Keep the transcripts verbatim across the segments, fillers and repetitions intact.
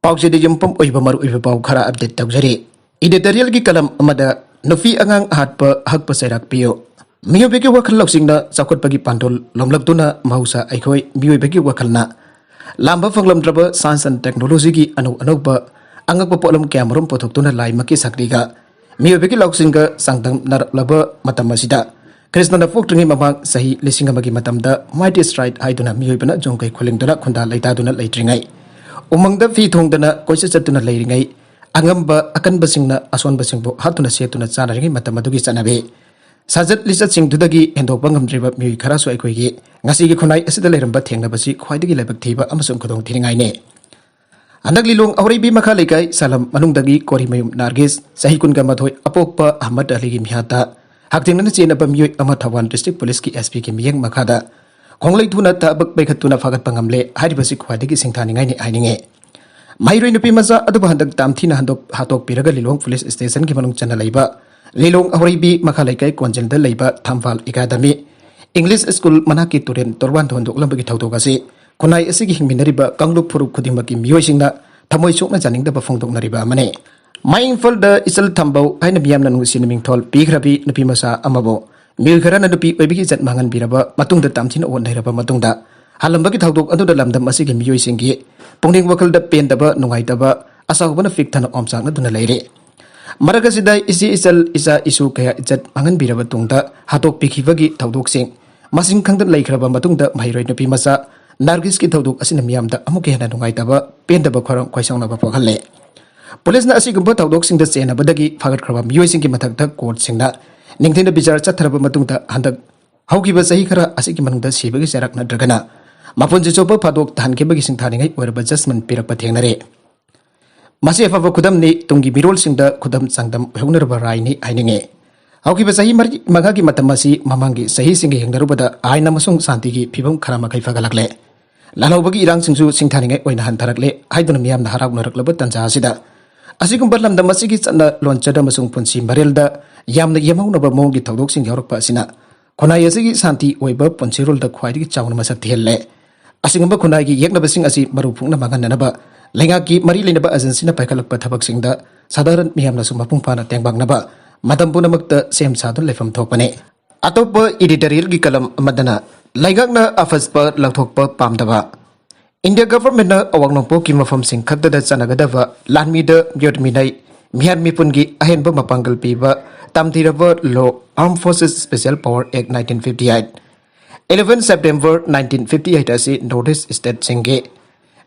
ꯄꯥꯎꯆꯦꯗ ꯌꯨꯝꯐꯝ ꯑꯣꯏꯕ ꯃꯔꯨꯑꯣꯏꯕ ꯄꯥꯎ ꯈꯔ ꯑꯞꯗꯦꯠ ꯇꯧꯖꯔꯤ꯫ ꯏꯗꯤꯇꯣꯔꯤꯌꯦꯜꯒꯤ ꯀꯂꯝ ꯑꯃꯗ ꯅꯨꯄꯤ ꯑꯉꯥꯡ ꯍꯥꯠꯄ ꯍꯛꯄ ꯆꯩꯔꯥꯛ ꯄꯤꯌꯨ꯫ ꯃꯤꯑꯣꯏꯕꯒꯤ ꯋꯥꯈꯜ ꯂꯧꯁꯤꯡꯅ ꯆꯥꯎꯈꯠꯄꯒꯤ ꯄꯥꯟꯗꯣꯜ ꯂꯣꯝꯂꯛꯇꯨꯅ ꯃꯍꯧꯁꯥ ꯑꯩꯈꯣꯏ ꯃꯤꯑꯣꯏꯕꯒꯤ ꯋꯥꯈꯜꯅ ꯂꯥꯝꯕ ꯐꯪꯂꯝꯗ꯭ꯔꯕ science and technology ꯒꯤ ꯑꯅꯧ ꯑꯅꯧꯕ ꯑꯉꯛꯄ ꯄꯣꯠꯂꯝ ꯀꯌꯥꯃꯔꯨꯝ ꯄꯨꯊꯣꯛꯇꯨꯅ ꯂꯥꯏꯃꯛꯀꯤ ꯁꯛꯇꯤꯒ ꯃꯤꯑꯣꯏꯕꯒꯤ ꯂꯧꯁꯤꯡꯒ ꯆꯥꯡꯗꯝꯅꯔꯛꯂꯕ ꯃꯇꯝ ꯑꯁꯤꯗ, ꯀ꯭ꯔꯤꯁꯅꯅ ꯄꯣꯛꯇ꯭ꯔꯤꯉꯩ ꯃꯃꯥꯡ ꯆꯍꯤ ꯂꯤꯁꯤꯡ ꯑꯃꯒꯤ ꯃꯇꯝꯗ Midas Triad ꯍꯥꯏꯗꯨꯅ ꯃꯤꯑꯣꯏꯕꯅ ꯖꯣꯡꯈꯩ ꯈꯨꯂꯤꯡꯗꯨꯅ ꯈꯨꯟꯗꯥ ꯂꯩꯇꯥꯗꯨꯅ ꯂꯩꯇ꯭ꯔꯤꯉꯩ, ꯎꯃꯪꯗ ꯐꯤ ꯊꯣꯡꯗꯅ ꯀꯣꯏꯆꯠ ꯆꯠꯇꯨꯅ ꯂꯩꯔꯤꯉꯩ, ꯑꯉꯝꯕ ꯑꯀꯟꯕꯁꯤꯡꯅ ꯑꯁꯣꯟꯕꯁꯤꯡꯕꯨ ꯍꯥꯠꯇꯨꯅ ꯁꯦꯠꯇꯨꯅ ꯆꯥꯅꯔꯤꯉꯩ ꯃꯇꯝ ꯑꯗꯨꯒꯤ ꯆꯠꯅꯕꯤ, ꯁꯥꯖꯠ ꯂꯤꯆꯠꯁꯤꯡꯗꯨꯗꯒꯤ ꯍꯦꯟꯗꯣꯛꯄ ꯉꯝꯗ꯭ꯔꯤꯕ ꯃꯤꯑꯣꯏ ꯈꯔꯁꯨ ꯑꯩꯈꯣꯏꯒꯤ ꯉꯁꯤꯒꯤ ꯈꯨꯟꯅꯥꯏ ꯑꯁꯤꯗ ꯂꯩꯔꯝꯕ ꯊꯦꯡꯅꯕꯁꯤ ꯈ꯭ꯋꯥꯏꯗꯒꯤ ꯂꯥꯏꯕꯛ ꯊꯤꯕ ꯑꯃꯁꯨꯡ ꯈꯨꯗꯣꯡ ꯊꯤꯅꯤꯡꯉꯥꯏꯅꯤ꯫ ꯍꯟꯗꯛ ꯂꯤꯂꯣꯡ ꯑꯍꯧꯔꯩꯕꯤ ꯃꯈꯥ ꯂꯩꯀꯥꯏ ꯁꯥꯂꯝ ꯃꯅꯨꯡꯗꯒꯤ ꯀꯣꯔꯤꯃꯌꯨꯝ ꯅꯥꯔꯒꯤꯁ, ꯆꯍꯤ ꯀꯨꯟꯒ ꯃꯥꯊꯣꯏ, ꯑꯄꯣꯛꯄ ꯑꯍꯃꯗ ꯑꯂꯤꯒꯤ ꯃꯤꯍꯥꯠꯇ ꯍꯛꯊꯦꯡꯅꯅ ꯆꯦꯟꯅꯕ ꯃꯤꯑꯣꯏ ꯑꯃ ꯊꯧꯕꯥꯜ ꯗꯤꯁꯇ꯭ꯔꯤꯛ ꯄꯨꯂꯤꯁꯀꯤ SP ꯒꯤ ꯃꯤꯠꯌꯦꯡ ꯃꯈꯥꯗ ꯈꯣꯡꯂꯩ ꯊꯨꯅ ꯊꯕꯛ ꯄꯥꯏꯈꯠꯇꯨꯅ ꯐꯥꯒꯠꯄ ꯉꯝꯂꯦ ꯍꯥꯏꯔꯤꯕꯁꯤ ꯈ꯭ꯋꯥꯏꯗꯒꯤ ꯁꯤꯡꯊꯥꯅꯤꯡꯉꯥꯏꯅꯤ ꯍꯥꯏꯅꯤꯡꯉꯤ꯫ ꯃꯍꯩꯔꯣꯏ ꯅꯨꯄꯤ ꯃꯆꯥ ꯑꯗꯨꯕꯨ ꯍꯟꯗꯛ ꯇꯝꯊꯤꯅ ꯍꯟꯗꯣꯛ-, ꯍꯥꯠꯇꯣꯛꯄꯤꯔꯒ ꯂꯤꯂꯣꯡ ꯄꯨꯂꯤꯁ ꯁ꯭ꯇꯦꯁꯟꯒꯤ ꯃꯅꯨꯡ ꯆꯟꯅ ꯂꯩꯕ ꯂꯤꯂꯣꯡ ꯑꯍꯧꯔꯩꯕꯤ ꯃꯈꯥ ꯂꯩꯀꯥꯏ ꯀꯣꯟꯖꯤꯜꯗ ꯂꯩꯕ ꯊꯝꯕꯥꯜ ꯑꯦꯀꯥꯗꯃꯤ ꯏꯪꯂꯤꯁ ꯁ꯭ꯀꯨꯜ ꯃꯅꯥꯛꯀꯤ ꯇꯨꯔꯦꯟ ꯇꯣꯔꯕꯥꯟꯗ ꯍꯨꯟꯗꯣꯛꯂꯝꯕꯒꯤ ꯊꯧꯗꯣꯛ ꯑꯁꯤ ꯈꯨꯟꯅꯥꯏ ꯑꯁꯤꯒꯤ ꯍꯤꯡꯃꯤꯟꯅꯔꯤꯕ ꯀꯥꯡꯂꯨꯞ ꯐꯨꯔꯨꯞ ꯈꯨꯗꯤꯡꯃꯛꯀꯤ ꯃꯤꯑꯣꯏꯁꯤꯡꯅ ꯊꯃꯣꯏ ꯁꯣꯛꯅ ꯌꯥꯅꯤꯡꯗꯕ ꯐꯣꯡꯗꯣꯛꯅꯔꯤꯕ ꯑꯃꯅꯤ꯫ ꯃꯌꯥꯏ ꯏꯝꯐꯥꯜꯗ ꯏꯆꯜ ꯊꯝꯕꯧ ꯍꯥꯏꯅ ꯃꯤꯌꯥꯝꯅ ꯅꯨꯡꯁꯤꯅ ꯃꯤꯡꯊꯣꯜ ꯄꯤꯈ꯭ꯔꯕꯤ ꯅꯨꯄꯤ ꯃꯆꯥ ꯑꯃꯕꯨ ꯃꯤꯑꯣꯏ ꯈꯔꯅ ꯅꯨꯄꯤ ꯑꯣꯏꯕꯒꯤ ꯏꯖꯠ ꯃꯥꯡꯍꯟꯕꯤꯔꯕ ꯃꯇꯨꯡꯗ ꯇꯝꯊꯤꯅ ꯑꯣꯠ ꯅꯩꯔꯕ ꯃꯇꯨꯡꯗ ꯍꯥꯜꯂꯝꯕꯒꯤ ꯊꯧꯗꯣꯛ ꯑꯗꯨꯗ ꯂꯝꯗꯝ ꯑꯁꯤꯒꯤ ꯃꯤꯑꯣꯏꯁꯤꯡꯒꯤ ꯄꯨꯛꯅꯤꯡ ꯋꯥꯈꯜꯗ ꯄꯦꯟꯗꯕ, ꯅꯨꯡꯉꯥꯏꯇꯕ ꯑꯁꯥꯎꯕꯅ ꯄꯤꯛ ꯊꯟꯅ ꯑꯣꯝꯆꯥꯛꯅꯗꯨꯅ ꯂꯩꯔꯤ꯫ ꯃꯔꯛ ꯑꯁꯤꯗ ꯏꯆꯦ ꯏꯆꯜ, ꯏꯆꯥ ꯏꯁꯨ ꯀꯌꯥ ꯏꯖꯠ ꯃꯥꯡꯍꯟꯕꯤꯔꯕ ꯇꯨꯡꯗ ꯍꯥꯠꯇꯣꯛꯄꯤꯈꯤꯕꯒꯤ ꯊꯧꯗꯣꯛꯁꯤꯡ ꯃꯁꯤꯡ ꯈꯪꯗꯅ ꯂꯩꯈ꯭ꯔꯕ ꯃꯇꯨꯡꯗ ꯃꯍꯩꯔꯣꯏ ꯅꯨꯄꯤ ꯃꯆꯥ ꯅꯥꯔꯒꯤꯁꯀꯤ ꯊꯧꯗꯣꯛ ꯑꯁꯤꯅ ꯃꯤꯌꯥꯝꯗ ꯑꯃꯨꯛꯀ ꯍꯦꯟꯅ ꯅꯨꯡꯉꯥꯏꯇꯕ, ꯄꯦꯟꯗꯕ ꯈꯣꯏꯔꯥꯡ ꯈꯣꯏꯁꯥꯎꯅꯕ ꯄꯣꯛꯍꯜꯂꯦ꯫ ꯄꯨꯂꯤꯁꯅ ꯑꯁꯤꯒꯨꯝꯕ ꯊꯧꯗꯣꯛꯁꯤꯡꯗ ꯆꯦꯟꯅꯕꯗꯒꯤ ꯐꯥꯒꯠꯈ꯭ꯔꯕ ꯃꯤꯑꯣꯏꯁꯤꯡꯒꯤ ꯃꯊꯛꯇ ꯀꯣꯔꯠꯁꯤꯡꯅ ꯅꯤꯡꯊꯤꯅ ꯕꯤꯆꯥꯔ ꯆꯠꯊꯔꯕ ꯃꯇꯨꯡꯗ ꯍꯟꯗꯛ ꯍꯧꯈꯤꯕ ꯆꯍꯤ ꯈꯔ ꯑꯁꯤꯒꯤ ꯃꯅꯨꯡꯗ ꯁꯤꯕꯒꯤ ꯆꯩꯔꯥꯛ ꯅꯠꯇ꯭ꯔꯒꯅ ꯃꯄꯨꯟꯁꯤ ꯆꯨꯞꯄ ꯐꯥꯗꯣꯛ ꯇꯥꯍꯟꯈꯤꯕꯒꯤ ꯁꯤꯡꯊꯥꯅꯤꯡꯉꯥꯏ ꯑꯣꯏꯔꯕ ꯖꯁꯃꯟ ꯄꯤꯔꯛꯄ ꯊꯦꯡꯅꯔꯦ꯫ ꯃꯁꯤ ꯑꯐꯕ ꯈꯨꯗꯝꯅꯤ, ꯇꯨꯡꯒꯤ ꯃꯤꯔꯣꯜꯁꯤꯡꯗ ꯈꯨꯗꯝ ꯆꯥꯡꯗꯝ ꯑꯣꯏꯍꯧꯅꯔꯕ ꯔꯥꯏꯅꯤ ꯍꯥꯏꯅꯤꯡꯉꯤ꯫ ꯍꯧꯈꯤꯕ ꯆꯍꯤ ꯃꯔꯤ, ꯃꯉꯥꯒꯤ ꯃꯇꯝ ꯑꯁꯤ ꯃꯃꯥꯡꯒꯤ ꯆꯍꯤꯁꯤꯡꯒ ꯌꯦꯡꯅꯔꯨꯕꯗ ꯑꯥꯏꯟ ꯑꯃꯁꯨꯡ ꯁꯥꯟꯇꯤꯒꯤ ꯐꯤꯕꯝ ꯈꯔ ꯃꯈꯩ ꯐꯒꯠꯂꯛꯂꯦ꯫ ꯂꯥꯜꯍꯧꯕꯒꯤ ꯏꯔꯥꯡꯁꯤꯡꯁꯨ ꯁꯤꯡꯊꯥꯅꯤꯡꯉꯥꯏ ꯑꯣꯏꯅ ꯍꯟꯊꯔꯛꯂꯦ ꯍꯥꯏꯗꯨꯅ ꯃꯤꯌꯥꯝꯅ ꯍꯔꯥꯎꯅꯔꯛꯂꯕ ꯇꯥꯟꯖꯥ ꯑꯁꯤꯗ, ꯑꯁꯤꯒꯨꯝꯕ ꯂꯝꯗꯝ ꯑꯁꯤꯒꯤ ꯆꯠꯅ ꯂꯣꯟꯆꯠ ꯑꯃꯁꯨꯡ ꯄꯨꯟꯁꯤ ꯃꯔꯦꯜꯗ ꯌꯥꯝꯅ ꯌꯦꯝꯍꯧꯅꯕ ꯃꯑꯣꯡꯒꯤ ꯊꯧꯗꯣꯛꯁꯤꯡ ꯌꯥꯎꯔꯛꯄ ꯑꯁꯤꯅ ꯈꯨꯟꯅꯥꯏ ꯑꯁꯤꯒꯤ ꯁꯥꯟꯇꯤ ꯑꯣꯏꯕ ꯄꯨꯟꯁꯤꯔꯣꯜꯗ ꯈ꯭ꯋꯥꯏꯗꯒꯤ ꯆꯥꯎꯅ ꯃꯁꯛ ꯊꯤꯍꯜꯂꯦ꯫ ꯑꯁꯤꯒꯨꯝꯕ ꯈꯨꯟꯅꯥꯏꯒꯤ ꯌꯦꯛꯅꯕꯁꯤꯡ ꯑꯁꯤ ꯃꯔꯨ ꯐꯨꯡꯅ ꯃꯥꯡꯍꯟꯅꯅꯕ ꯂꯩꯉꯥꯛꯀꯤ ꯃꯔꯤ ꯂꯩꯅꯕ ꯑꯦꯖꯦꯟꯁꯤꯅ ꯄꯥꯏꯈꯠꯂꯛꯄ ꯊꯕꯛꯁꯤꯡꯗ ꯁꯥꯙꯥꯔꯟ ꯃꯤꯌꯥꯝꯅꯁꯨ ꯃꯄꯨꯡ ꯐꯥꯅ ꯇꯦꯡꯕꯥꯛꯅꯕ ꯃꯇꯝ ꯄꯨꯝꯅꯃꯛꯇ ꯁꯦꯝ ꯁꯥꯗꯨꯅ ꯂꯩꯐꯝ ꯊꯣꯛꯄꯅꯤ꯫ ꯑꯇꯣꯞꯄ editorialꯒꯤ column ꯑꯃꯗꯅ ꯂꯩꯉꯥꯛꯅ ꯑꯐꯁꯄ ꯂꯧꯊꯣꯛꯄ ꯄꯥꯝꯗꯕ꯫ ꯏꯟꯗꯤꯌꯥ ꯒꯚꯔꯟꯃꯦꯟꯠꯅ ꯑꯋꯥꯡ ꯅꯣꯡꯄꯣꯛꯀꯤ ꯃꯐꯝꯁꯤꯡ ꯈꯛꯇꯗ ꯆꯠꯅꯒꯗꯕ ꯂꯥꯟꯃꯤꯗ ꯃꯤꯑꯣꯠ ꯃꯤꯅꯩ, ꯃꯤꯍꯥꯠ ꯃꯤꯄꯨꯟꯒꯤ ꯑꯍꯦꯟꯕ ꯃꯄꯥꯡꯒꯜ ꯄꯤꯕ ꯇꯝꯊꯤꯔꯕ law Armed Forces Special Power Act nineteen fifty eight, eleven September nineteen fifty eight ꯑꯁꯤ North East stateꯁꯤꯡꯒꯤ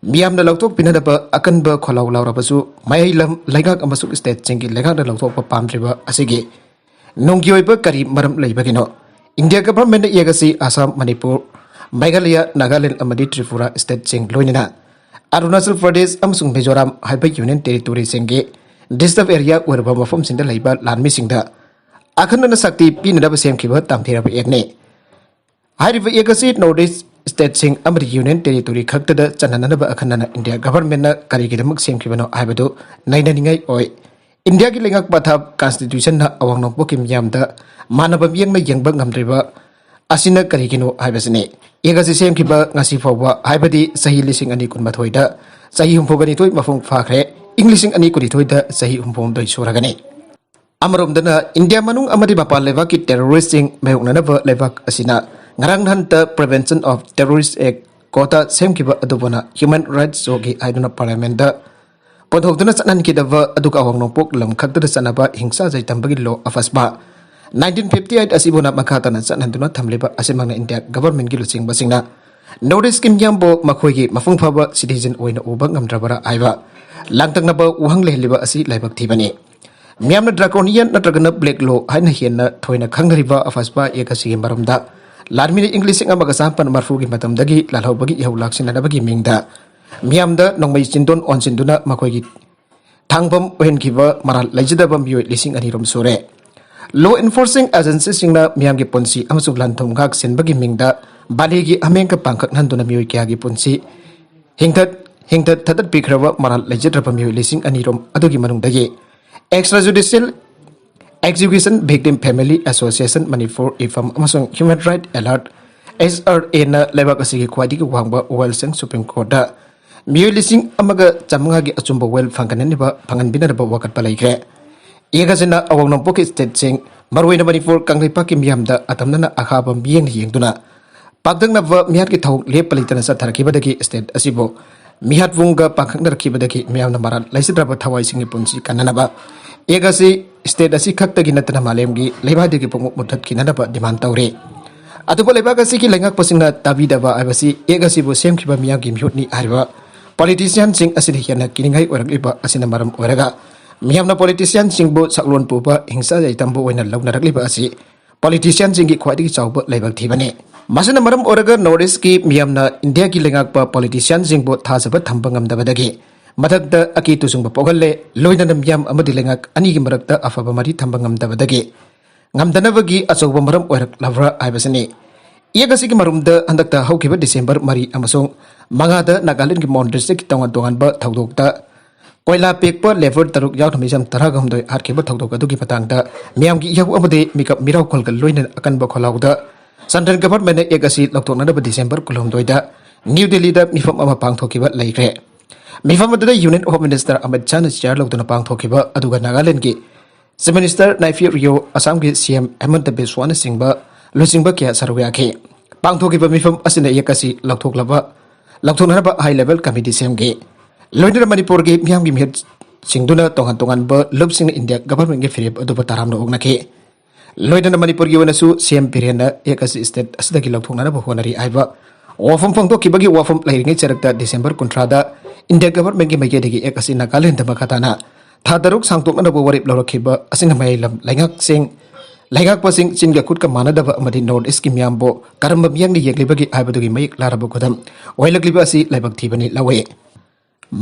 ꯃꯤꯌꯥꯝꯅ ꯂꯧꯊꯣꯛꯄꯤꯅꯗꯕ ꯑꯀꯟꯕ ꯈꯣꯜꯂꯥꯎ ꯂꯥꯎꯔꯕꯁꯨ, ꯃꯌꯥꯏ ꯂꯝ ꯂꯩꯉꯥꯛ ꯑꯃꯁꯨꯡ stateꯁꯤꯡꯒꯤ ꯂꯩꯉꯥꯛꯅ ꯂꯧꯊꯣꯛꯄ ꯄꯥꯝꯗ꯭ꯔꯤꯕ ꯑꯁꯤꯒꯤ ꯅꯨꯡꯒꯤ ꯑꯣꯏꯕ ꯀꯔꯤ ꯃꯔꯝ ꯂꯩꯕꯒꯤꯅꯣ? ꯏꯟꯗꯤꯌꯥ ꯒꯚꯔꯟꯃꯦꯟꯠꯅ ꯌꯦꯛ ꯑꯁꯤ ꯑꯁꯥꯝ, ꯃꯅꯤꯄꯨꯔ, ꯃꯦꯘꯥꯂꯌꯥ, ꯅꯥꯒꯥꯂꯦꯟ ꯑꯃꯗꯤ ꯇ꯭ꯔꯤꯄꯨꯔꯥ stateꯁꯤꯡ ꯂꯣꯏꯅꯅ ꯑꯔꯨꯅꯥꯆꯜ ꯄ꯭ꯔꯗꯦꯁ ꯑꯃꯁꯨꯡ ꯃꯤꯖꯣꯔꯥꯝ ꯍꯥꯏꯕ union territoryꯁꯤꯡꯒꯤ disturbed area ꯑꯣꯏꯔꯕ ꯃꯐꯝꯁꯤꯡꯗ ꯂꯩꯕ ꯂꯥꯟꯃꯤꯁꯤꯡꯗ ꯑꯈꯟꯅꯅ ꯁꯛꯇꯤ ꯄꯤꯅꯅꯕ ꯁꯦꯝꯈꯤꯕ ꯇꯝꯊꯤꯔꯕ actꯅꯤ꯫ ꯍꯥꯏꯔꯤꯕ act ꯑꯁꯤ North East stateꯁꯤꯡ ꯑꯃꯗꯤ union territory ꯈꯛꯇꯗ ꯆꯠꯅꯅꯕ ꯑꯈꯟꯅꯅ ꯏꯟꯗꯤꯌꯥ ꯒꯚꯔꯟꯃꯦꯟꯠꯅ ꯀꯔꯤꯒꯤꯗꯃꯛ ꯁꯦꯝꯈꯤꯕꯅꯣ ꯍꯥꯏꯕꯗꯨ ꯅꯩꯅꯅꯤꯡꯉꯥꯏ ꯑꯣꯏ꯫ ꯏꯟꯗꯤꯌꯥꯒꯤ ꯂꯩꯉꯥꯛ ꯄꯊꯥꯞ constitutionꯅ ꯑꯋꯥꯡ ꯅꯣꯡꯄꯣꯛꯀꯤ ꯃꯤꯌꯥꯝꯗ ꯃꯥꯟꯅꯕ ꯃꯤꯠꯌꯦꯡꯅ ꯌꯦꯡꯕ ꯉꯝꯗ꯭ꯔꯤꯕ ꯑꯁꯤꯅ ꯀꯔꯤꯒꯤꯅꯣ ꯍꯥꯏꯕꯁꯤꯅꯤ꯫ Act ꯑꯁꯤ ꯁꯦꯝꯈꯤꯕ ꯉꯁꯤ ꯐꯥꯎꯕ, ꯍꯥꯏꯕꯗꯤ ꯆꯍꯤ ꯂꯤꯁꯤꯡ ꯑꯅꯤ ꯀꯨꯟꯃꯥꯊꯣꯏꯗ ꯆꯍꯤ ꯍꯨꯝꯐꯨꯒ ꯅꯤꯊꯣꯏ ꯃꯄꯨꯡ ꯐꯥꯈ꯭ꯔꯦ, ꯏꯪ ꯂꯤꯁꯤꯡ ꯑꯅꯤ ꯀꯨꯟꯅꯤꯊꯣꯏꯗ ꯆꯍꯤ ꯍꯨꯝꯐꯨ ꯍꯨꯝꯗꯣꯏ ꯁꯨꯔꯒꯅꯤ꯫ ꯑꯃꯔꯣꯝꯗꯅ, ꯏꯟꯗꯤꯌꯥ ꯃꯅꯨꯡ ꯑꯃꯗꯤ ꯃꯄꯥꯟ ꯂꯩꯕꯥꯛꯀꯤ terroristꯁꯤꯡ ꯃꯥꯌꯣꯛꯅꯅꯕ ꯂꯩꯕꯥꯛ ꯑꯁꯤꯅ ꯉꯔꯥꯡ ꯅꯍꯥꯟꯇ Prevention of Terrorist Act, COTER ꯁꯦꯝꯈꯤꯕ ꯑꯗꯨꯕꯨꯅ human righhtsꯁꯨ ꯒꯤ ꯍꯥꯏꯗꯨꯅ parliamentꯇ ꯄꯨꯊꯣꯛꯇꯨꯅ ꯆꯠꯍꯟꯈꯤꯗꯕ, ꯑꯗꯨꯒ ꯑꯋꯥꯡ ꯅꯣꯡꯄꯣꯛ ꯂꯝ ꯈꯛꯇꯗ ꯆꯠꯅꯕ ꯍꯤꯡꯁꯥ ꯖꯩꯇꯝꯕꯒꯤ law ꯑꯐꯁꯄ nineteen fifty eight ꯑꯁꯤꯕꯨꯅ ꯃꯈꯥ ꯇꯥꯅ ꯆꯠꯍꯟꯗꯨꯅ ꯊꯝꯂꯤꯕ ꯑꯁꯤꯃꯛꯅ ꯏꯟꯗꯤꯌꯥ ꯒꯚꯔꯟꯃꯦꯟꯠꯀꯤ ꯂꯨꯆꯤꯡꯕꯁꯤꯡꯅ North Eastꯀꯤ ꯃꯤꯌꯥꯝꯕꯨ ꯃꯈꯣꯏꯒꯤ ꯃꯄꯨꯡ ꯐꯥꯕ citizen ꯑꯣꯏꯅ ꯎꯕ ꯉꯝꯗ꯭ꯔꯕꯔꯥ ꯍꯥꯏꯕ ꯂꯥꯡꯇꯛꯅꯕ ꯋꯥꯍꯪ ꯂꯩꯍꯜꯂꯤꯕ ꯑꯁꯤ ꯂꯥꯏꯕꯛ ꯊꯤꯕꯅꯤ꯫ ꯃꯤꯌꯥꯝꯅ draconian ꯅꯠꯇ꯭ꯔꯒꯅ black law ꯍꯥꯏꯅ ꯍꯦꯟꯅ ꯊꯣꯏꯅ ꯈꯪꯅꯔꯤꯕ ꯑꯐꯁꯄ act ꯑꯁꯤꯒꯤ ꯃꯔꯝꯗ ꯂꯥꯟꯃꯤꯅ ꯏꯪ ꯂꯤꯁꯤꯡ ꯑꯃꯒ ꯆꯥꯃꯥꯄꯟ ꯃꯔꯤꯐꯨꯒꯤ ꯃꯇꯝꯗꯒꯤ ꯂꯥꯜꯍꯧꯕꯒꯤ ꯏꯍꯧ ꯂꯥꯛꯁꯤꯟꯅꯅꯕꯒꯤ ꯃꯤꯡꯗ ꯃꯤꯌꯥꯝꯗ ꯅꯣꯡꯃꯩ ꯆꯤꯟꯗꯣꯟ ꯑꯣꯟꯁꯤꯟꯗꯨꯅ ꯃꯈꯣꯏꯒꯤ ꯊꯥꯡꯐꯝ ꯑꯣꯏꯍꯟꯈꯤꯕ ꯃꯔꯥꯜ ꯂꯩꯖꯗꯕ ꯃꯤꯑꯣꯏ ꯂꯤꯁꯤꯡ ꯑꯅꯤ ꯔꯣꯝ ꯁꯨꯔꯦ꯫ Law enforcing agencyꯁꯤꯡꯅ ꯃꯤꯌꯥꯝꯒꯤ ꯄꯨꯟꯁꯤ ꯑꯃꯁꯨꯡ ꯂꯟ ꯊꯨꯝ ꯉꯥꯛ ꯁꯦꯟꯕꯒꯤ ꯃꯤꯡꯗ ꯕꯥꯂꯤꯒꯤ ꯍꯥꯃꯦꯡꯒ ꯄꯥꯡꯈꯛꯍꯟꯗꯨꯅ ꯃꯤꯑꯣꯏ ꯀꯌꯥꯒꯤ ꯄꯨꯟꯁꯤ ꯍꯤꯡꯊꯠ ꯍꯤꯡꯊꯠ ꯊꯥꯗꯠꯄꯤꯈ꯭ꯔꯕ ꯃꯔꯥꯜ ꯂꯩꯖꯗ꯭ꯔꯕ ꯃꯤꯑꯣꯏ ꯂꯤꯁꯤꯡ ꯑꯅꯤ ꯔꯣꯝ ꯑꯗꯨꯒꯤ ꯃꯅꯨꯡꯗꯒꯤ Extrajudicial Execution Victim Family Association Manipur, ꯏꯐꯝ ꯑꯃꯁꯨꯡ Human Right Alert, HRAꯅ ꯂꯩꯕꯥꯛ ꯑꯁꯤꯒꯤ ꯈ꯭ꯋꯥꯏꯗꯒꯤ ꯋꯥꯡꯕ ꯋꯥꯌꯦꯜꯁꯪ Supreme Courtꯇ ꯃꯤꯑꯣꯏ ꯂꯤꯁꯤꯡ ꯑꯃꯒ ꯆꯥꯃꯉꯥꯒꯤ ꯑꯆꯨꯝꯕ ꯋꯦꯜ ꯐꯪꯍꯟꯅꯕ ꯐꯪꯍꯟꯕꯤꯅꯅꯕ ꯋꯥꯀꯠꯄ ꯂꯩꯈ꯭ꯔꯦ꯫ ꯑꯦꯛ ꯑꯁꯤꯅ ꯑꯋꯥꯡ ꯅꯣꯡꯄꯣꯛꯀꯤ ꯁ꯭ꯇꯦꯠꯁꯤꯡ, ꯃꯔꯨꯑꯣꯏꯅ ꯃꯅꯤꯄꯨꯔ, ꯀꯪꯂꯩꯄꯥꯛꯀꯤ ꯃꯤꯌꯥꯝꯗ ꯑꯇꯝꯅꯅ ꯑꯈꯥꯕ ꯃꯤꯠꯌꯦꯡꯅ ꯌꯦꯡꯗꯨꯅ ꯄꯥꯡꯊꯣꯛꯅꯕ ꯃꯤꯍꯥꯠꯀꯤ ꯊꯧꯑꯣꯡ ꯂꯦꯞꯄ ꯂꯩꯇꯅ ꯆꯠꯊꯔꯛꯈꯤꯕꯗꯒꯤ ꯁ꯭ꯇꯦꯠ ꯑꯁꯤꯕꯨ ꯃꯤꯍꯥꯠꯄꯨꯡꯒ ꯄꯥꯡꯈꯛꯅꯔꯛꯈꯤꯕꯗꯒꯤ ꯃꯤꯌꯥꯝꯅ ꯃꯔꯥꯜ ꯂꯩꯖꯗ꯭ꯔꯕ ꯊꯋꯥꯏꯁꯤꯡꯒꯤ ꯄꯨꯟꯁꯤ ꯀꯟꯅꯅꯕ ꯑꯦꯛ ꯑꯁꯤ ꯁ꯭ꯇꯦꯠ ꯑꯁꯤ ꯈꯛꯇꯒꯤ ꯅꯠꯇꯅ ꯃꯥꯂꯦꯝꯒꯤ ꯂꯩꯃꯥꯏꯗꯒꯤ ꯄꯨꯡꯃꯨꯠ ꯃꯨꯠꯊꯠꯈꯤꯅꯅꯕ ꯗꯤꯃꯥꯟ ꯇꯧꯔꯤ꯫ ꯑꯗꯨꯕꯨ ꯂꯩꯕꯥꯛ ꯑꯁꯤꯒꯤ ꯂꯩꯉꯥꯛꯄꯁꯤꯡꯅ ꯇꯥꯕꯤꯗꯕ ꯍꯥꯏꯕꯁꯤ ꯑꯦꯛ ꯑꯁꯤꯕꯨ ꯁꯦꯝꯈꯤꯕ ꯃꯤꯌꯥꯝꯒꯤ ꯃꯤꯍꯨꯠꯅꯤ ꯍꯥꯏꯔꯤꯕ ꯄꯣꯂꯤꯇꯤꯁꯤꯌꯥꯟꯁꯤꯡ ꯑꯁꯤꯅ ꯍꯦꯟꯅ ꯀꯤꯅꯤꯡꯉꯥꯏ ꯑꯣꯏꯔꯛꯂꯤꯕ ꯑꯁꯤꯅ ꯃꯔꯝ ꯑꯣꯏꯔꯒ ꯃꯤꯌꯥꯝꯅ ꯄꯣꯂꯤꯇꯤꯁꯤꯌꯥꯟꯁꯤꯡꯕꯨ ꯁꯛꯂꯣꯟ ꯄꯨꯕ ꯍꯤꯡꯁꯥ ꯌꯥꯏꯇꯝꯕ ꯑꯣꯏꯅ ꯂꯧꯅꯔꯛꯂꯤꯕ ꯑꯁꯤ ꯄꯣꯂꯤꯇꯤꯁꯤꯌꯥꯟꯁꯤꯡꯒꯤ ꯈ꯭ꯋꯥꯏꯗꯒꯤ ꯆꯥꯎꯕ ꯂꯥꯏꯕꯛ ꯊꯤꯕꯅꯤ꯫ ꯃꯁꯤꯅ ꯃꯔꯝ ꯑꯣꯏꯔꯒ ꯅꯣꯔꯠ ꯏꯁꯀꯤ ꯃꯤꯌꯥꯝꯅ ꯏꯟꯗꯤꯌꯥꯒꯤ ꯂꯩꯉꯥꯛꯄ ꯄꯣꯂꯤꯇꯤꯁꯤꯌꯥꯟꯁꯤꯡꯕꯨ ꯊꯥꯖꯕ ꯊꯝꯕ ꯉꯝꯗꯕꯗꯒꯤ ꯃꯊꯛꯇ ꯑꯀꯤ ꯇꯨꯖꯨꯡꯕ ꯄꯣꯛꯍꯜꯂꯦ, ꯂꯣꯏꯅꯅ ꯃꯤꯌꯥꯝ ꯑꯃꯗꯤ ꯂꯩꯉꯥꯛ ꯑꯅꯤꯒꯤ ꯃꯔꯛꯇ ꯑꯐꯕ ꯃꯔꯤ ꯊꯝꯕ ꯉꯝꯗꯕꯗꯒꯤ ꯉꯝꯗꯅꯕꯒꯤ ꯑꯆꯧꯕ ꯃꯔꯝ ꯑꯣꯏꯔꯛꯂꯕ꯭ꯔꯥ ꯍꯥꯏꯕꯁꯤꯅꯤ꯫ ꯑꯦꯛ ꯑꯁꯤꯒꯤ ꯃꯔꯨꯝꯗ ꯍꯟꯗꯛꯇ ꯍꯧꯈꯤꯕ ꯗꯤꯁꯦꯝꯕꯔ ꯃꯔꯤ ꯑꯃꯁꯨꯡ ꯃꯉꯥꯗ ꯅꯥꯒꯥꯂꯦꯟꯒꯤ ꯃꯣꯟ ꯗꯤꯁꯇ꯭ꯔꯤꯛꯀꯤ ꯇꯣꯉꯥꯟ ꯇꯣꯉꯥꯟꯕ ꯊꯧꯗꯣꯛꯇ ꯀꯣꯏꯂꯥ ꯄꯦꯛꯄ ꯂꯦꯕꯔ ꯇꯔꯨꯛ ꯌꯥꯎꯅ ꯃꯤꯆꯝ ꯇꯔꯥꯒ ꯍꯨꯝꯗꯣꯏ ꯍꯥꯠꯈꯤꯕ ꯊꯧꯗꯣꯛ ꯑꯗꯨꯒꯤ ꯃꯇꯥꯡꯗ ꯃꯤꯌꯥꯝꯒꯤ ꯏꯍꯧ ꯑꯃꯗꯤ ꯃꯤꯀꯞ ꯃꯤꯔꯥꯎꯈꯣꯜꯒ ꯂꯣꯏꯅꯅ ꯑꯀꯟꯕ ꯈꯣꯜꯂꯥꯎꯗ ꯁꯦꯟꯇ꯭ꯔꯦꯜ ꯒꯚꯔꯟꯃꯦꯟꯠꯅ ꯑꯦꯛ ꯑꯁꯤ ꯂꯧꯊꯣꯛꯅꯅꯕ ꯗꯤꯁꯦꯝꯕꯔ ꯀꯨꯟꯍꯨꯝꯗꯣꯏꯗ ꯅ꯭ꯌꯨ ꯗꯤꯜꯂꯤꯗ ꯃꯤꯐꯝ ꯑꯃ ꯄꯥꯡꯊꯣꯛꯈꯤꯕ ꯂꯩꯈ꯭ꯔꯦ꯫ ꯃꯤꯐꯝ ꯑꯗꯨꯗ ꯌꯨꯅꯤꯌꯟ ꯍꯣꯝ ꯃꯤꯅꯤꯁꯇꯔ ꯑꯃꯤꯠ ꯁꯥꯍꯅ ꯆꯤꯌꯥꯔ ꯂꯧꯗꯨꯅ ꯄꯥꯡꯊꯣꯛꯈꯤꯕ ꯑꯗꯨꯒ ꯅꯥꯒꯥꯂꯦꯟꯗꯒꯤ ꯆꯤꯐ ꯃꯤꯅꯤꯁꯇꯔ ꯅꯥꯏꯐꯤ ꯔꯤꯑꯣ, ꯑꯁꯥꯝꯒꯤ ꯁꯤ ꯑꯦꯝ ꯍꯦꯃꯟꯇ ꯕꯤꯁ꯭ꯋꯥꯅꯆꯤꯡꯕ ꯂꯨꯆꯤꯡꯕ ꯀꯌꯥ ꯁꯔꯨꯛ ꯌꯥꯈꯤ꯫ ꯄꯥꯡꯊꯣꯛꯈꯤꯕ ꯃꯤꯐꯝ ꯑꯁꯤꯅ ꯑꯦꯛ ꯑꯁꯤ ꯂꯧꯊꯣꯛꯂꯕ ꯂꯧꯊꯣꯛꯅꯅꯕ ꯍꯥꯏ ꯂꯦꯚꯦꯜ ꯀꯃꯤꯇꯤ ꯁꯦꯝꯈꯤ꯫ ꯂꯣꯏꯅꯅ ꯃꯅꯤꯄꯨꯔꯒꯤ ꯃꯤꯌꯥꯝꯒꯤ ꯃꯤꯍꯨꯠꯁꯤꯡꯗꯨꯅ ꯇꯣꯉꯥꯟ ꯇꯣꯉꯥꯟꯕ ꯂꯨꯞꯁꯤꯡꯅ ꯏꯟꯗꯤꯌꯥ ꯒꯚꯔꯟꯃꯦꯟꯠꯀꯤ ꯐꯤꯔꯦꯞ ꯑꯗꯨꯕꯨ ꯇꯔꯥꯝꯅ ꯑꯣꯛꯅꯈꯤ꯫ ꯂꯣꯏꯅꯅ ꯃꯅꯤꯄꯨꯔꯒꯤ ꯑꯣꯏꯅꯁꯨ ꯁꯤ ꯑꯦꯝ ꯕꯤꯔꯦꯟꯅ ꯑꯦꯛ ꯑꯁꯤ ꯁ꯭ꯇꯦꯠ ꯑꯁꯤꯗꯒꯤ ꯂꯧꯊꯣꯛꯅꯅꯕ ꯍꯣꯠꯅꯔꯤ ꯍꯥꯏꯕ ꯋꯥꯐꯝ ꯐꯣꯡꯗꯣꯛꯈꯤꯕꯒꯤ ꯋꯥꯐꯝ ꯂꯩꯔꯤꯉꯩ ꯆꯔꯛꯇ ꯗꯤꯁꯦꯝꯕꯔ ꯀꯨꯟꯊ꯭ꯔꯥꯗ ꯏꯟꯗꯤꯌꯥ ꯒꯚꯔꯟꯃꯦꯟꯠꯀꯤ ꯃꯥꯏꯀꯩꯗꯒꯤ ꯑꯦꯛ ꯑꯁꯤ ꯅꯥꯒꯥꯂꯦꯟꯗ ꯃꯈꯥ ꯇꯥꯅ ꯊꯥ ꯇꯔꯨꯛ ꯁꯥꯡꯗꯣꯛꯅꯅꯕ ꯋꯥꯔꯦꯞ ꯂꯧꯔꯛꯈꯤꯕ ꯑꯁꯤꯅ ꯃꯌꯥꯏ ꯂꯝ ꯂꯩꯉꯥꯛꯁꯤꯡ, ꯂꯩꯉꯥꯛꯄꯁꯤꯡ ꯆꯤꯟꯒ ꯈꯨꯠꯀ ꯃꯥꯟꯅꯗꯕ ꯑꯃꯗꯤ ꯅꯣꯔꯠ ꯏꯁꯀꯤ ꯃꯤꯌꯥꯝꯕꯨ ꯀꯔꯝꯕ ꯃꯤꯌꯥꯝꯅ ꯌꯦꯡꯂꯤꯕꯒꯦ ꯍꯥꯏꯕꯗꯨꯒꯤ ꯃꯌꯦꯛ ꯂꯥꯔꯕ ꯈꯨꯗꯝ ꯑꯣꯏꯍꯜꯂꯛꯂꯤꯕ ꯑꯁꯤ ꯂꯥꯏꯕꯛ ꯊꯤꯕꯅꯤ ꯂꯧꯏ꯫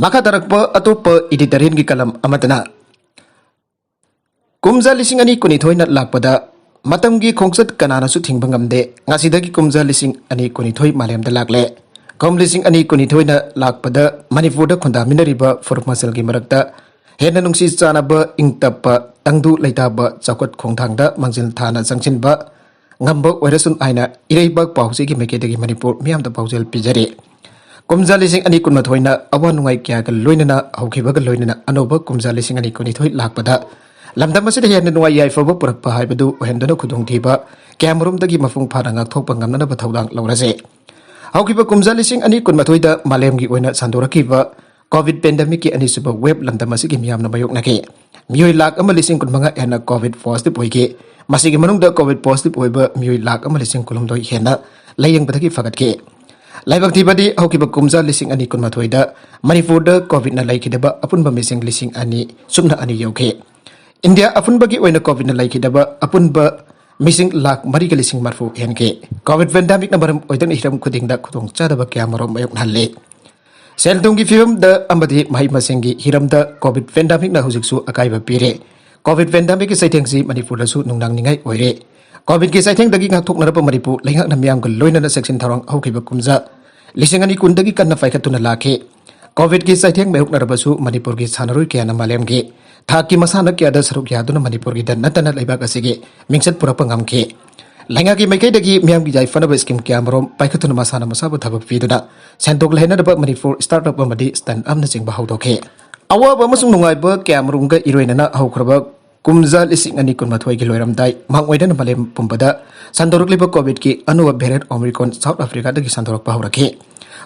ꯃꯈꯥ ꯇꯥꯔꯛꯄ ꯑꯇꯣꯞꯄ ꯏꯗꯤꯇꯣꯔꯤꯌꯦꯜꯒꯤ ꯀꯂꯝ ꯑꯃꯗꯅ ꯀꯨꯝꯖꯥ ꯂꯤꯁꯤꯡ ꯑꯅꯤ ꯀꯨꯟꯅꯤꯊꯣꯏꯅ ꯂꯥꯛꯄꯗ ꯃꯇꯝꯒꯤ ꯈꯣꯡꯆꯠ ꯀꯅꯥꯅꯁꯨ ꯊꯤꯡꯕ ꯉꯝꯗꯦ꯫ ꯉꯁꯤꯗꯒꯤ ꯀꯨꯝꯖꯥ ꯂꯤꯁꯤꯡ ꯑꯅꯤ ꯀꯨꯟꯅꯤꯊꯣꯏ ꯃꯥꯂꯦꯝꯗ ꯂꯥꯛꯂꯦ꯫ ꯀꯨꯝ ꯂꯤꯁꯤꯡ ꯑꯅꯤ ꯀꯨꯟꯅꯤꯊꯣꯏꯅ ꯂꯥꯛꯄꯗ ꯃꯅꯤꯄꯨꯔꯗ ꯈꯨꯟꯗꯥꯃꯤꯟꯅꯔꯤꯕ ꯐꯨꯔꯨꯞ ꯃꯁꯦꯜꯒꯤ ꯃꯔꯛꯇ ꯍꯦꯟꯅ ꯅꯨꯡꯁꯤ ꯆꯥꯟꯅꯕ, ꯏꯪ ꯇꯞꯄ, ꯇꯪꯗꯨ ꯂꯩꯇꯥꯕ, ꯆꯥꯎꯈꯠ ꯈꯣꯡꯊꯥꯡꯗ ꯃꯥꯡꯖꯤꯜ ꯊꯥꯅ ꯆꯪꯁꯤꯟꯕ ꯉꯝꯕ ꯑꯣꯏꯔꯁꯅꯨ ꯍꯥꯏꯅ ꯏꯔꯩꯕꯥꯛ ꯄꯥꯎꯆꯦꯒꯤ ꯃꯥꯏꯀꯩꯗꯒꯤ ꯃꯅꯤꯄꯨꯔ ꯃꯤꯌꯥꯝꯗ ꯄꯥꯎꯖꯦꯜ ꯄꯤꯖꯔꯤ꯫ ꯀꯨꯝꯖꯥ ꯂꯤꯁꯤꯡ ꯑꯅꯤ ꯀꯨꯟꯃꯥꯊꯣꯏꯅ ꯑꯋꯥ ꯅꯨꯡꯉꯥꯏ ꯀꯌꯥꯒ ꯂꯣꯏꯅꯅ ꯍꯧꯈꯤꯕꯒ ꯂꯣꯏꯅꯅ ꯑꯅꯧꯕ ꯀꯨꯝꯖꯥ ꯂꯤꯁꯤꯡ ꯑꯅꯤ ꯀꯨꯟꯅꯤꯊꯣꯏ ꯂꯥꯛꯄꯗ ꯂꯝꯗꯝ ꯑꯁꯤꯗ ꯍꯦꯟꯅ ꯅꯨꯡꯉꯥꯏ ꯌꯥꯏꯐꯕ ꯄꯨꯔꯛꯄ ꯍꯥꯏꯕꯗꯨ ꯑꯣꯏꯍꯟꯗꯨꯅ ꯈꯨꯗꯣꯡꯊꯤꯕ ꯀꯌꯥꯃꯔꯨꯝꯗꯒꯤ ꯃꯄꯨꯡ ꯐꯥꯅ ꯉꯥꯛꯊꯣꯛꯄ ꯉꯝꯅꯅꯕ ꯊꯧꯗꯥꯡ ꯂꯧꯔꯁꯦ꯫ ꯍꯧꯈꯤꯕ ꯀꯨꯝꯖꯥ ꯂꯤꯁꯤꯡ ꯑꯅꯤ ꯀꯨꯟꯃꯥꯊꯣꯏꯗ ꯃꯥꯂꯦꯝꯒꯤ ꯑꯣꯏꯅ ꯁꯟꯗꯣꯔꯛꯈꯤꯕ ꯀꯣꯚꯤꯗ ꯄꯦꯟꯗꯦꯃꯤꯛꯀꯤ ꯑꯅꯤꯁꯨꯕ ꯋꯦꯕ ꯂꯝꯗꯝ ꯑꯁꯤꯒꯤ ꯃꯤꯌꯥꯝꯅ ꯃꯥꯌꯣꯛꯅꯈꯤ꯫ ꯃꯤꯑꯣꯏ ꯂꯥꯈ ꯑꯃ ꯂꯤꯁꯤꯡ ꯀꯨꯟꯃꯉꯥ ꯍꯦꯟꯅ ꯀꯣꯚꯤꯗ ꯄꯣꯖꯤꯇꯤꯚ ꯑꯣꯏꯈꯤ꯫ ꯃꯁꯤꯒꯤ ꯃꯅꯨꯡꯗ ꯀꯣꯚꯤꯗ ꯄꯣꯖꯤꯇꯤꯚ ꯑꯣꯏꯕ ꯃꯤꯑꯣꯏ ꯂꯥꯈ ꯑꯃ ꯂꯤꯁꯤꯡ ꯀꯨꯟꯍꯨꯝꯗꯣꯏ ꯍꯦꯟꯅ ꯂꯥꯌꯦꯡꯕꯗꯒꯤ ꯐꯒꯠꯈꯤ꯫ ꯂꯥꯏꯕꯛ ꯊꯤꯕꯗꯤ ꯍꯧꯈꯤꯕ ꯀꯨꯝꯖꯥ ꯂꯤꯁꯤꯡ ꯑꯅꯤ ꯀꯨꯟꯃꯥꯊꯣꯏꯗ ꯃꯅꯤꯄꯨꯔꯗ ꯀꯣꯚꯤꯗꯅ ꯂꯩꯈꯤꯗꯕ ꯑꯄꯨꯟꯕ ꯃꯤꯁꯤꯡ ꯂꯤꯁꯤꯡ ꯑꯅꯤ ꯁꯨꯞꯅ ꯑꯅꯤ ꯌꯧꯈꯤ꯫ ꯏꯟꯗꯤꯌꯥ ꯑꯄꯨꯟꯕꯒꯤ ꯑꯣꯏꯅ ꯀꯣꯚꯤꯗꯅ ꯂꯩꯈꯤꯗꯕ ꯑꯄꯨꯟꯕ ꯃꯤꯁꯤꯡ ꯂꯥꯈ ꯃꯔꯤꯒ ꯂꯤꯁꯤꯡ ꯃꯔꯤꯐꯨ ꯍꯦꯟꯈꯤ꯫ ꯀꯣꯚꯤꯗ ꯄꯦꯟꯗꯦꯃꯤꯛꯅ ꯃꯔꯝ ꯑꯣꯏꯗꯨꯅ ꯍꯤꯔꯝ ꯈꯨꯗꯤꯡꯗ ꯈꯨꯗꯣꯡꯆꯥꯗꯕ ꯀꯌꯥꯃꯔꯨꯝ ꯃꯥꯌꯣꯛꯅꯍꯜꯂꯤ꯫ ꯁꯦꯜ ꯊꯨꯝꯒꯤ ꯐꯤꯕꯝꯗ ꯑꯃꯗꯤ ꯃꯍꯩ ꯃꯁꯤꯡꯒꯤ ꯍꯤꯔꯝꯗ ꯀꯣꯚꯤꯗ ꯄꯦꯟꯗꯦꯃꯤꯛꯅ ꯍꯧꯖꯤꯛꯁꯨ ꯑꯀꯥꯏꯕ ꯄꯤꯔꯦ꯫ ꯀꯣꯚꯤꯗ ꯄꯦꯟꯗꯦꯃꯤꯛꯀꯤ ꯆꯩꯊꯦꯡꯁꯤ ꯃꯅꯤꯄꯨꯔꯗꯁꯨ ꯅꯨꯡꯅꯥꯡꯅꯤꯡꯉꯥꯏ ꯑꯣꯏꯔꯦ꯫ ꯀꯣꯚꯤꯗꯀꯤ ꯆꯩꯊꯦꯡꯗꯒꯤ ꯉꯥꯛꯊꯣꯛꯅꯅꯕ ꯃꯅꯤꯄꯨꯔ ꯂꯩꯉꯥꯛꯅ ꯃꯤꯌꯥꯝꯒ ꯂꯣꯏꯅꯅ ꯆꯦꯛꯁꯤꯟ ꯊꯧꯔꯥꯡ ꯍꯧꯈꯤꯕ ꯀꯨꯝꯖꯥ ꯂꯤꯁꯤꯡ ꯑꯅꯤ ꯀꯨꯟꯗꯒꯤ ꯀꯟꯅ ꯄꯥꯏꯈꯠꯇꯨꯅ ꯂꯥꯛꯈꯤ꯫ ꯀꯣꯚꯤꯗꯀꯤ ꯆꯩꯊꯦꯡ ꯃꯥꯌꯣꯛꯅꯔꯕꯁꯨ ꯃꯅꯤꯄꯨꯔꯒꯤ ꯁꯥꯟꯅꯔꯣꯏ ꯀꯌꯥꯅ ꯃꯥꯂꯦꯝꯒꯤ ꯊꯥꯛꯀꯤ ꯃꯁꯥꯟꯅ ꯀꯌꯥꯗ ꯁꯔꯨꯛ ꯌꯥꯗꯨꯅ ꯃꯅꯤꯄꯨꯔꯒꯤꯗ ꯅꯠꯇꯅ ꯂꯩꯕꯥꯛ ꯑꯁꯤꯒꯤ ꯃꯤꯡꯆꯠ ꯄꯨꯔꯛꯄ ꯉꯝꯈꯤ꯫ ꯂꯩꯉꯥꯛꯀꯤ ꯃꯥꯏꯀꯩꯗꯒꯤ ꯃꯤꯌꯥꯝꯒꯤ ꯌꯥꯏꯐꯅꯕ ꯁ꯭ꯀꯤꯝ ꯀꯌꯥꯃꯔꯨꯝ ꯄꯥꯏꯈꯠꯇꯨꯅ ꯃꯁꯥꯅ ꯃꯁꯥꯕꯨ ꯊꯕꯛ ꯄꯤꯗꯨꯅ ꯁꯦꯟꯊꯣꯛ ꯂꯩꯍꯟꯅꯕ ꯃꯅꯤꯄꯨꯔ ꯁ꯭ꯇꯥꯔꯠ ꯑꯞ ꯑꯃꯗꯤ ꯁ꯭ꯇꯟ ꯑꯞꯅꯆꯤꯡꯕ ꯍꯧꯗꯣꯛꯈꯤ꯫ ꯑꯋꯥꯕ ꯑꯃꯁꯨꯡ ꯅꯨꯡꯉꯥꯏꯕ ꯀꯌꯥꯃꯔꯨꯝꯒ ꯏꯔꯣꯏꯅꯅ ꯍꯧꯈ꯭ꯔꯕ ꯀꯨꯝꯖꯥ ꯂꯤꯁꯤꯡ ꯑꯅꯤ ꯀꯨꯟꯃꯥꯊꯣꯏꯒꯤ ꯂꯣꯏꯔꯝꯗꯥꯏ ꯃꯥꯡꯑꯣꯏꯅꯅ ꯃꯥꯂꯦꯝ ꯄꯨꯝꯕꯗ ꯁꯟꯗꯣꯔꯛꯂꯤꯕ ꯀꯣꯚꯤꯗꯀꯤ ꯑꯅꯧꯕ ꯚꯦꯔꯤꯌꯟ ꯑꯣꯃꯤꯀ꯭ꯔꯣꯟ ꯁꯥꯎꯠ ꯑꯐ꯭ꯔꯤꯀꯥꯗꯒꯤ ꯁꯟꯗꯣꯔꯛꯄ ꯍꯧꯔꯛꯈꯤ꯫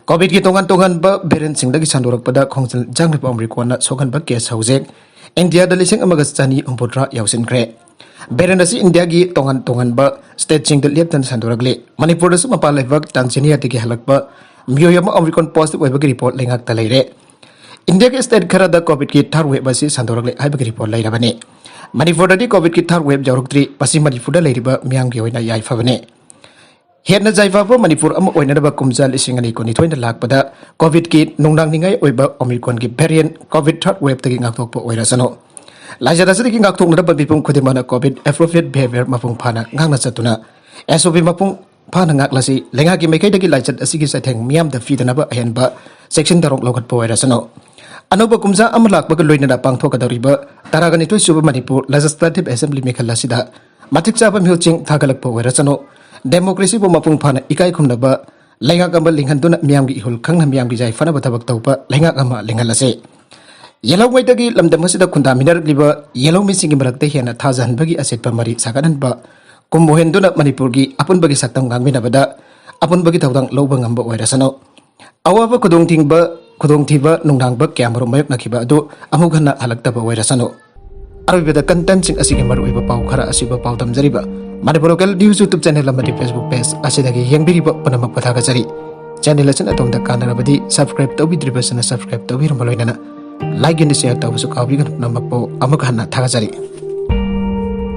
ꯀꯣꯚꯤꯗꯀꯤ ꯇꯣꯉꯥꯟ ꯇꯣꯉꯥꯟꯕ ꯚꯦꯔꯤꯌꯟꯁꯤꯡꯗꯒꯤ ꯁꯟꯗꯣꯔꯛꯄꯗ ꯈꯣꯡꯖꯦꯜ ꯖꯥꯡꯂꯤꯕ ꯑꯣꯃꯤꯀ꯭ꯔꯣꯟꯅ ꯁꯣꯛꯍꯟꯕ ꯀꯦꯁ ꯍꯧꯖꯤꯛ ꯏꯟꯗꯤꯌꯥꯗ ꯂꯤꯁꯤꯡ ꯑꯃꯒ ꯆꯅꯤ ꯍꯨꯝꯐꯨꯇꯔꯥ ꯌꯧꯁꯤꯟꯈ꯭ꯔꯦ꯫ ꯚꯦꯔꯤꯌꯟ ꯑꯁꯤ ꯏꯟꯗꯤꯌꯥꯒꯤ ꯇꯣꯉꯥꯟ ꯇꯣꯉꯥꯟꯕ ꯁ꯭ꯇꯦꯠꯁꯤꯡꯗ ꯂꯦꯞꯇꯅ ꯁꯟꯗꯣꯔꯛꯂꯤ꯫ ꯃꯅꯤꯄꯨꯔꯗꯁꯨ ꯃꯄꯥꯟ ꯂꯩꯕꯥꯛ ꯇꯥꯟꯖꯥꯅꯤꯌꯥꯗꯒꯤ ꯍꯜꯂꯛꯄ ꯃꯤꯑꯣꯏ ꯑꯃ ꯑꯣꯃꯤꯀ꯭ꯔꯣꯟ ꯄꯣꯖꯤꯇꯤꯚ ꯑꯣꯏꯕꯒꯤ ꯔꯤꯄꯣꯔꯠ ꯂꯩꯉꯥꯛꯇ ꯂꯩꯔꯦ꯫ ꯏꯟꯗꯤꯌꯥꯒꯤ ꯁ꯭ꯇꯦꯠ ꯈꯔꯗ ꯀꯣꯚꯤꯗꯀꯤ ꯊꯥꯔꯗ ꯋꯦꯕ ꯑꯁꯤ ꯁꯟꯗꯣꯔꯛꯂꯦ ꯍꯥꯏꯕꯒꯤ ꯔꯤꯄꯣꯔꯠ ꯂꯩꯔꯕꯅꯤ꯫ ꯃꯅꯤꯄꯨꯔꯗꯗꯤ ꯀꯣꯚꯤꯗꯀꯤ ꯊꯥꯔꯗ ꯋꯦꯕ ꯌꯧꯔꯛꯇ꯭ꯔꯤ꯫ ꯃꯁꯤ ꯃꯅꯤꯄꯨꯔꯗ ꯂꯩꯔꯤꯕ ꯃꯤꯌꯥꯝꯒꯤ ꯑꯣꯏꯅ ꯌꯥꯏꯐꯕꯅꯤ꯫ ꯍꯦꯟꯅ ꯌꯥꯏꯐꯕ ꯃꯅꯤꯄꯨꯔ ꯑꯃ ꯑꯣꯏꯅꯅꯕ ꯀꯨꯝꯖꯥ ꯂꯤꯁꯤꯡ ꯑꯅꯤ ꯀꯨꯟꯅꯤꯊꯣꯏꯅ ꯂꯥꯛꯄꯗ ꯀꯣꯚꯤꯗꯀꯤ ꯅꯨꯡꯅꯥꯡꯅꯤꯡꯉꯥꯏ ꯑꯣꯏꯕ ꯑꯣꯃꯤꯀ꯭ꯔꯣꯟꯒꯤ ꯚꯦꯔꯤꯌꯟ ꯀꯣꯚꯤꯗ ꯊꯥꯔꯗ ꯋꯦꯕꯇꯒꯤ ꯉꯥꯛꯊꯣꯛꯄ ꯑꯣꯏꯔꯁꯅꯨ꯫ ꯂꯥꯏꯆꯠ ꯑꯁꯤꯗꯒꯤ ꯉꯥꯛꯊꯣꯛꯅꯅꯕ ꯃꯤꯄꯨꯝ ꯈꯨꯗꯤꯡꯃꯛꯅ ꯀꯣꯚꯤꯗ ꯑꯦꯄ꯭ꯔꯣꯄ꯭ꯔꯤꯌꯦꯠ ꯕꯤꯍꯦꯕꯤꯌꯔ ꯃꯄꯨꯡ ꯐꯥꯅ ꯉꯥꯛꯅ ꯆꯠꯇꯨꯅ ꯑꯦꯁ ꯑꯣ ꯄꯤ ꯃꯄꯨꯡ ꯐꯥꯅ ꯉꯥꯛꯂꯁꯤ꯫ ꯂꯩꯉꯥꯛꯀꯤ ꯃꯥꯏꯀꯩꯗꯒꯤ ꯂꯥꯏꯆꯠ ꯑꯁꯤꯒꯤ ꯆꯩꯊꯦꯡ ꯃꯤꯌꯥꯝꯗ ꯄꯤꯗꯅꯕ ꯑꯍꯦꯟꯕ ꯆꯦꯛꯁꯤꯟ ꯊꯧꯔꯥꯡ ꯂꯧꯈꯠꯄ ꯑꯣꯏꯔꯁꯅꯨ꯫ ꯑꯅꯧꯕ ꯀꯨꯝꯖꯥ ꯑꯃ ꯂꯥꯛꯄꯒ ꯂꯣꯏꯅꯅ ꯄꯥꯡꯊꯣꯛꯀꯗꯧꯔꯤꯕ ꯇꯔꯥꯒ ꯅꯤꯊꯣꯏ ꯁꯨꯕ ꯃꯅꯤꯄꯨꯔ ꯂꯦꯖꯤꯁꯂꯦꯇꯤꯚ ꯑꯦꯁꯦꯝꯕ꯭ꯂꯤ ꯃꯤꯈꯜ ꯑꯁꯤꯗ ꯃꯇꯤꯛ ꯆꯥꯕ ꯃꯤꯍꯨꯠꯁꯤꯡ ꯊꯥꯒꯠꯂꯛꯄ ꯑꯣꯏꯔꯁꯅꯨ꯫ ꯗꯦꯃꯣꯀ꯭ꯔꯦꯁꯤꯕꯨ ꯃꯄꯨꯡ ꯐꯥꯅ ꯏꯀꯥꯏ ꯈꯨꯝꯅꯕ ꯂꯩꯉꯥꯛ ꯑꯃ ꯂꯤꯡꯍꯟꯗꯨꯅ ꯃꯤꯌꯥꯝꯒꯤ ꯏꯍꯨꯜ ꯈꯪꯅ ꯃꯤꯌꯥꯝꯒꯤ ꯌꯥꯏꯐꯅꯕ ꯊꯕꯛ ꯇꯧꯕ ꯂꯩꯉꯥꯛ ꯑꯃ ꯂꯤꯡꯍꯜꯂꯁꯤ꯫ ꯌꯦꯜꯍꯧꯉꯩꯗꯒꯤ ꯂꯝꯗꯝ ꯑꯁꯤꯗ ꯈꯨꯟꯗꯥꯃꯤꯟꯅꯔꯛꯂꯤꯕ ꯌꯦꯜꯍꯧ ꯃꯤꯁꯤꯡꯒꯤ ꯃꯔꯛꯇ ꯍꯦꯟꯅ ꯊꯥꯖꯍꯟꯕꯒꯤ ꯑꯆꯦꯠꯄ ꯃꯔꯤ ꯁꯥꯒꯠꯍꯟꯕ ꯀꯨꯝ ꯑꯣꯏꯍꯟꯗꯨꯅ ꯃꯅꯤꯄꯨꯔꯒꯤ ꯑꯄꯨꯟꯕꯒꯤ ꯁꯛꯇꯝ ꯉꯥꯛꯃꯤꯟꯅꯕꯗ ꯑꯄꯨꯟꯕꯒꯤ ꯊꯧꯗꯥꯡ ꯂꯧꯕ ꯉꯝꯕ ꯑꯣꯏꯔꯁꯅꯨ꯫ ꯑꯋꯥꯕ ꯈꯨꯗꯣꯡꯊꯤꯡꯕ, ꯈꯨꯗꯣꯡꯊꯤꯕ ꯅꯨꯡꯅꯥꯡꯕ ꯀꯌꯥꯃꯔꯨꯝ ꯃꯥꯌꯣꯛꯅꯈꯤꯕ ꯑꯗꯨ ꯑꯃꯨꯛ ꯍꯟꯅ ꯍꯜꯂꯛꯇꯕ ꯑꯣꯏꯔꯁꯅꯨ꯫ ꯑꯔꯣꯏꯕꯗ contentꯁꯤꯡ ꯑꯁꯤꯒꯤ ꯃꯔꯨꯑꯣꯏꯕ ꯄꯥꯎ ꯈꯔ ꯑꯁꯤꯕꯨ ꯄꯥꯎꯗꯝꯖꯔꯤꯕ Manipur Local News YouTube channel ꯑꯃꯗꯤ Facebook page ꯑꯁꯤꯗꯒꯤ ꯌꯦꯡꯕꯤꯔꯤꯕ ꯄꯨꯝꯅꯃꯛꯄꯨ ꯊꯥꯒꯠꯆꯔꯤ꯫ Channel ꯑꯁꯤꯅ ꯑꯗꯣꯝꯗ ꯀꯥꯟꯅꯔꯕꯗꯤ subscribe ꯇꯧꯕꯤꯗ꯭ꯔꯤꯕꯁꯤꯅ subscribe ꯇꯧꯕꯤꯔꯝꯕ ꯂꯣꯏꯅꯅ like and share ꯇꯧꯕꯁꯨ ꯀꯥꯎꯕꯤꯒꯅꯨ꯫ ꯄꯨꯝꯅꯃꯛꯄꯨ ꯑꯃꯨꯛ ꯍꯟꯅ ꯊꯥꯒꯠꯆꯔꯤ꯫